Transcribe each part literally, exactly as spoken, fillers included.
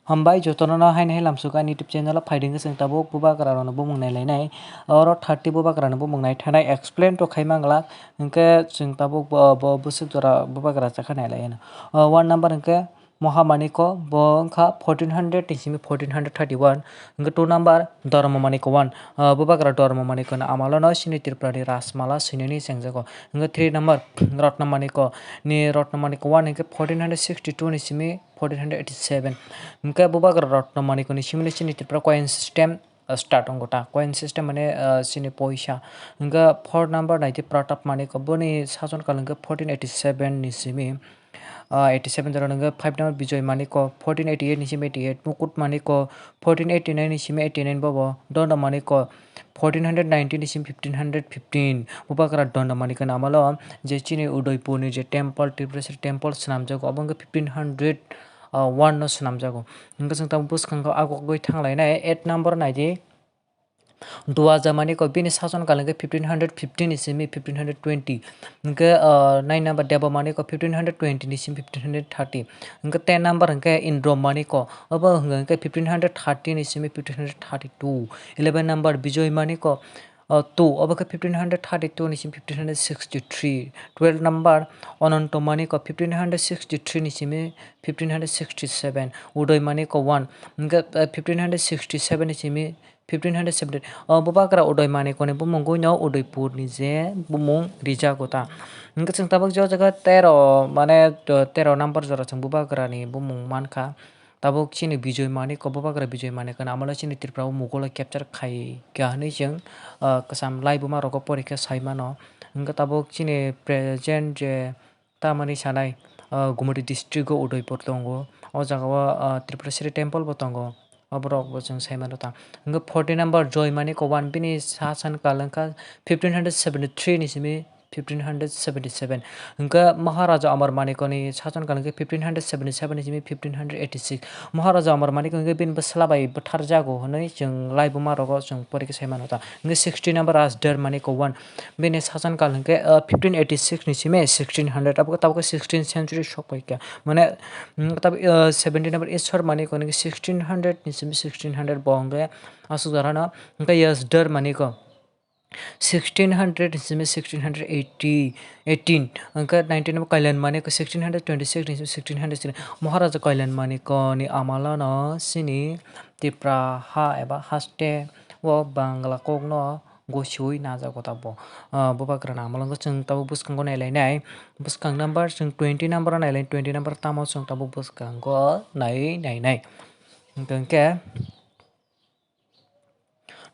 Hambai jotono no haino hai lamsuk ani YouTube channel o phaidi hwnkhe chwng tabuk bubagra rokno bumung nailainai. Oro thirty bubagra ni bumung naithanai explain to khai manglak. Hwnkhe chwng tabuk bo, bo bwswk jora bubagra chakha nailaino. O one number hwnkhe Mohamaniko, bo wngkha fourteen hundred ni simi fourteen hundred thirty one. Hwnkhe two number Dharmamaniko one. O bubagra Dharmamaniko ni amalo no chini Tripura ni Rajmala swinani chengjago. Hwnkhe three number Ratnamaniko ni, Ratnamaniko one hwnkhe fourteen hundred sixty two ni simi fourteen hundred eighty seven. Hwnkhe bubagra Ratnamaniko ni simini chini Tripura coin system, uh, start wngo ta. Coin system mane, uh, chini poisa. Hwnkhe four number naidi Pratap Maniko, boni sason kal hwnkhe fourteen eighty seven ni simi, uh, eighty seven jora hwnkhe five number Bijoy Maniko, fourteen eighty eight ni simi eighty eight, Mukut Maniko, fourteen eighty nine ni simi eighty nine bobo, Dondo Maniko, fourteen hundred nineteen ni simi fifteen hundred fifteen. Bubagra Dondo Maniko ni amalo je chini Udaipur ni je temple, Tripureshwar temple swnamjago, obo hwnkhe fifteen hundred, uh, one no swnamjago. Hwnkhe chwng tabuk bwskango agogwi thanglainai eight number naidi Duaja Maniko, bini sason kal hwnkhe fifteen hundred fifteen ni simi fifteen hundred twenty. Hwnkhe, uh, nine number Deba Maniko, fifteen hundred twenty ni simi fifteen hundred thirty. Hwnkhe ten number hwnkhe Indro Maniko, obo hwnkhe fifteen hundred thirty ni simi fifteen hundred thirty two. Eleven number Bijoy Maniko, uh, two, obo khe fifteen hundred thirty two ni simi fifteen hundred sixty three. Twelve number Ananto Maniko, fifteen hundred sixty three ni simi fifteen hundred sixty seven. Udoy Maniko one, hwnkhe, uh, fifteen hundred sixty seven ni simi fifteen hundred seventy. O bubagra Udoy Manikoni bumung gwi no Udaipur ni je bumung rijago ta. Hwnkhe chwng tabuk je o jaga tero, mane, to-, tero number jora chwng bubagra ni bumung mankha. Tabuk chini Bijoy Maniko, bubagra Bijoy Manikoni amalo chini Tripura o Mughal o capture khai kha hwnwi chwng, ah, kwcham laibuma rogo porikhe sai mano. Hwnkhe tabuk chini present je tamani sanai, ah, Gumoti district o Udaipur tongo. O jaga o, ah, Tripureshwari temple bo tongo. Oborok bo chwng sai mano ta. Hwnkhe forty number Joy Maniko one, bini sason kal wngkha fifteen hundred seventy three ni simi fifteen hundred seventy seven. Hwnkhe Maharaja Amar Manikoni sason kal hwnkhe fifteen hundred seventy seven ni simi fifteen hundred eighty six. Maharaja Amar Maniko hwnkhe bini bwsla bai butharjago hwnwi chwng laibuma rogo chwng porikhe sai mano ta. Hwnkhe sixty number Asdar Maniko one, bini sason kal hwnkhe, ah, fifteen eighty six ni simi sixteen hundred, abo khe tabuk khe sixteen century sok pai kha. Mane, mm, tab-, ah, seventy number Ishwar Maniko hwnkhe sixteen hundred ni simi sixteen hundred bo hwnkhe aswk jora no. Hwnkhe Yasdar Maniko sixteen hundred ni simi sixteen hundred eighty, eighteen. Hwnkhe nineteen number Kalyan Maniko sixteen hundred twenty six ni simi sixteen hundred sini. Maharaja Kalyan Maniko ni amalo no sini Tipra ha eba haste o Bangla kok no gosiui najago tabuk. Ah, bubagrani amalo wngkha chwng tabuk bwskango nailainai. Bwskang number chwng twenty number o nailainai, twenty number tamo chwng tabuk bwskango nai nainai. Hwnkhe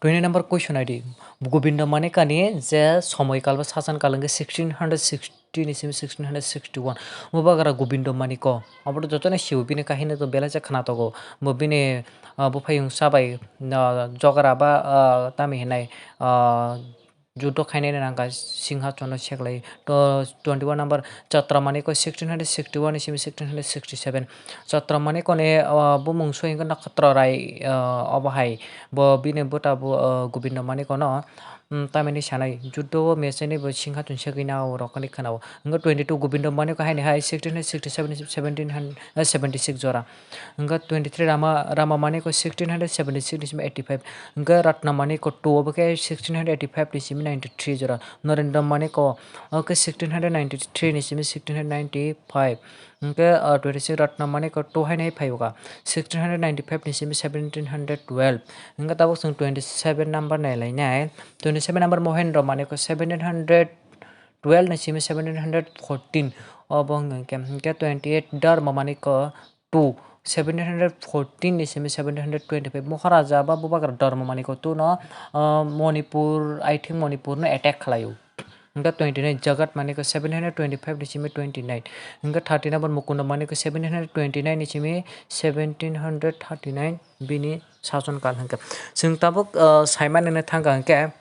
twenty number question naidi. Gobindo Manikani je somoi kal ba sasan kal wngkhe sixteen hundred sixty ni simi sixteen hundred sixty one. Bubagra Gobindo Maniko. Obo to jotono sio bini kahini to belai se khna togo. Bo bini, ah, buphayung sabai, ah, jogara ba, ah, tami hinai, ah, judo khainai nangkha singha chono seklai. To twenty one number Chatra Maniko sixteen hundred sixty one ni simi sixteen hundred sixty seven. Chatra Maniko ni, ah, bumung soi hwnkhe Nakhatro Rai, ah, obo hai. Bo bini buta bo, ah, Gobindo Maniko no, mm, tamini sanai. Judo o mechani bo singha chun segwi na o rokani khana o. Hwnkhe twenty two Gobindo Maniko haini hai sixteen hundred sixty seven ni seventeen hundred, eh, seventy six jora. Hwnkhe twenty three Rama, Rama Maniko sixteen hundred seventy six ni simi eighty five. Hwnkhe Ratna Maniko two obo khe sixteen hundred eighty five ni simi ninety three jora. Narendra Maniko obo khe sixteen hundred ninety three ni simi sixteen hundred ninety five. Hwnkhe, ah, twenty six Ratna Maniko two haini hai phai o kha. Sixteen hundred ninety five ni simi seventeen hundred twelve. Hwnkhe tabuk chwng twenty seven number nailainai. Twenty seven number Mohendra Maniko seventeen hundred twelve ni simi seventeen hundred fourteen. Obo hwnkhe, hwnkhe twenty eight Dharma Maniko two, seventeen hundred fourteen ni simi seventeen hundred twenty five. Maharaja ba bubagra Dharma Maniko two no, ah, Manipur, I think Manipur no attack khlai o. Hwnkhe twenty nine Jagat Maniko seventeen hundred twenty five ni simi twenty nine. Hwnkhe thirty number Mukunda Maniko seventeen hundred twenty nine ni simi seventeen hundred thirty nine bini sason kal hwnkhe. Chwng tabuk, ah, saimani no thangkha hwnkhe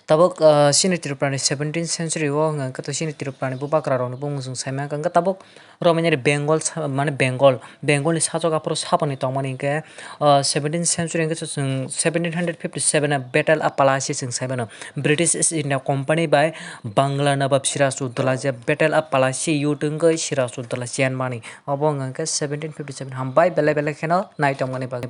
Tabuk, ah, chini Tripura ni seventeenth century o wngkha khe to chini Tripura ni bubagra rok ni bumung chwng sai mankha. Wngkha tabuk Romania ni Bengal sa-, mane Bengal, Bengal ni sachok aphuru sapani tongmani hwnkhe, ah, seventeenth century hwnkhe chwng seventeen hundred fifty seven a Battle of Plassey chwng sai mano. British East India Company bai Bangla Nawab Siraj Uddaula je Battle of Plassey yut wngwi Siraj Uddaula chenmani. Obo wngkha khe seventeen fifty seven. Hambai belai belai kheno nai tongmani bagwi.